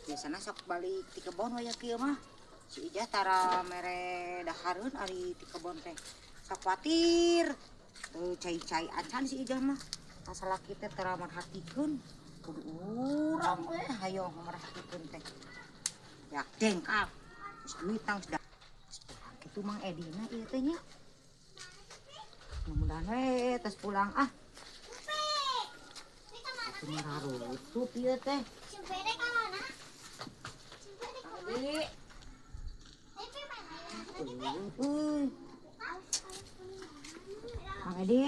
Biasana sok balik ti kebon waya kieu mah. Si Ijah tara mere dahareun ari ti kebon teh. Sok kuatir. Teu cai-cai acan si Ijah mah. Masalah kita tara merhatikeun. Kudu urang we hayo merhatikeun teh. Yak dengkal. Geus duit tang sudah. Geus pulang kitu Mang Edina ieu teh nya. Mudah-mudahan we tos pulang ah. Atuh mararutup ieu teh. Edi. Mang Edi.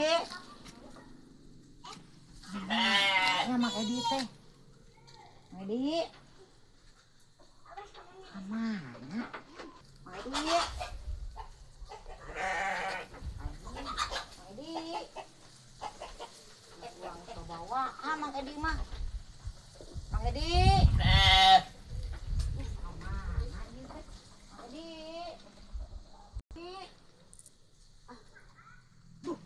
Ya Mang Edi teh. Mang Edi. Kemana? Mang Edi. Mang Edi. Uang ke bawah. Ah Mang Edi mah. Mang Edi. Kemana ieu teh? Mang Edi. Duh,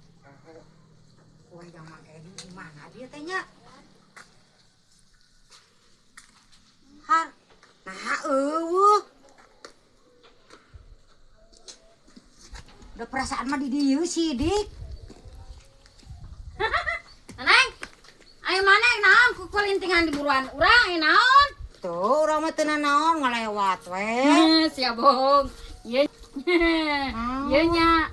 kue yang Mang Edi di mana dia teh nya? Har, nah eueuh. Udah perasaan mah di dieu sidik. Neneng, ayo mana naon kukulintingan di buruan urang ayo naon? Tuh, urang mah teu nanaon ngalewat we. Sia bohong. Ieu. Ieu nya.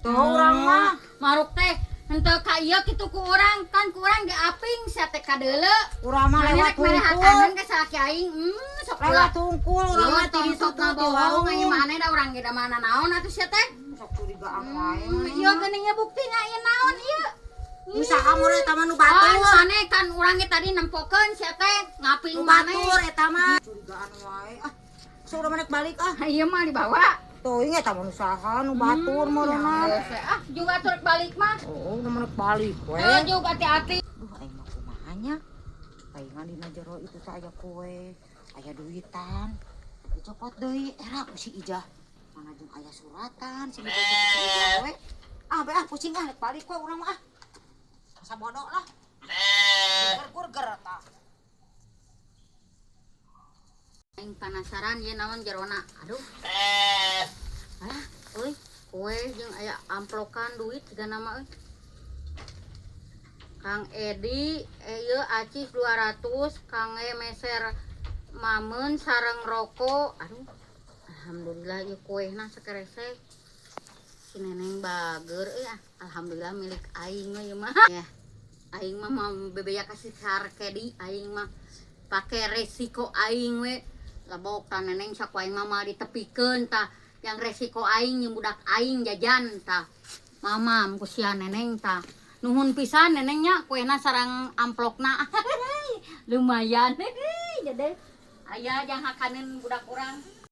Tuh urang mah maruk teh henteu ka ieu kitu ku urang kan ku urang diaping sia teh kadeuleu. Urang mah lewat hungkul ka salaki aing. Sok lewat hungkul urang mah ti ditu tuh bohong ayo maneh da urang ge da mana naon atuh sia teh. Sok curigaan wae. Ieu geuning buktina ieu naon ieu? Usaha mure eta mah nu batur. Maneh kan urang ge tadi nempokeun sia teh ngaping maneh. Nu batur eta mah. Curigaan wae. Ah, sok urang mah balik ah. Ieu mah dibawa. Tuh inget eta mah usaha nu batur meureunna. Ah, juga turek balik mah. Oh, udah mah balik we. Tuh juga hati-hati. Duh, aing mah kumaha nya? Paingan dina jero itu teh aya kue, aya duitan. Dicopot deui era ku si Ijah. Mana jeung aya suratan si dicopot si Ijah we. Ah, be ah pusing ah balik we urang mah ah. Sabodo lah. Burger tah. Aing penasaran ye naon jerona. Aduh. Alah, euy, kue jeung aya amplokan duit siga nama euy. Kang Edi ieu acis 200, Kang E meser mameun sareng rokok. Aduh. Alhamdulillah ieu kuehna sakeresek. Si Neneng bager euy ah. Alhamdulillah milik aing we ieu mah. Ya. Aing mah mau bebeya ka si Sarkedi, aing mah pake resiko aing we. Lebok tah Neneng sok aing mah moal ditepikeun tah. Yang resiko aing jeung budak aing jajan tah. Mamam ku sia Neneng tah. Nuhun pisan Nenengnya kuehna sareng amplokna. Lumayan. Jadi aya jang hakaneun budak urang.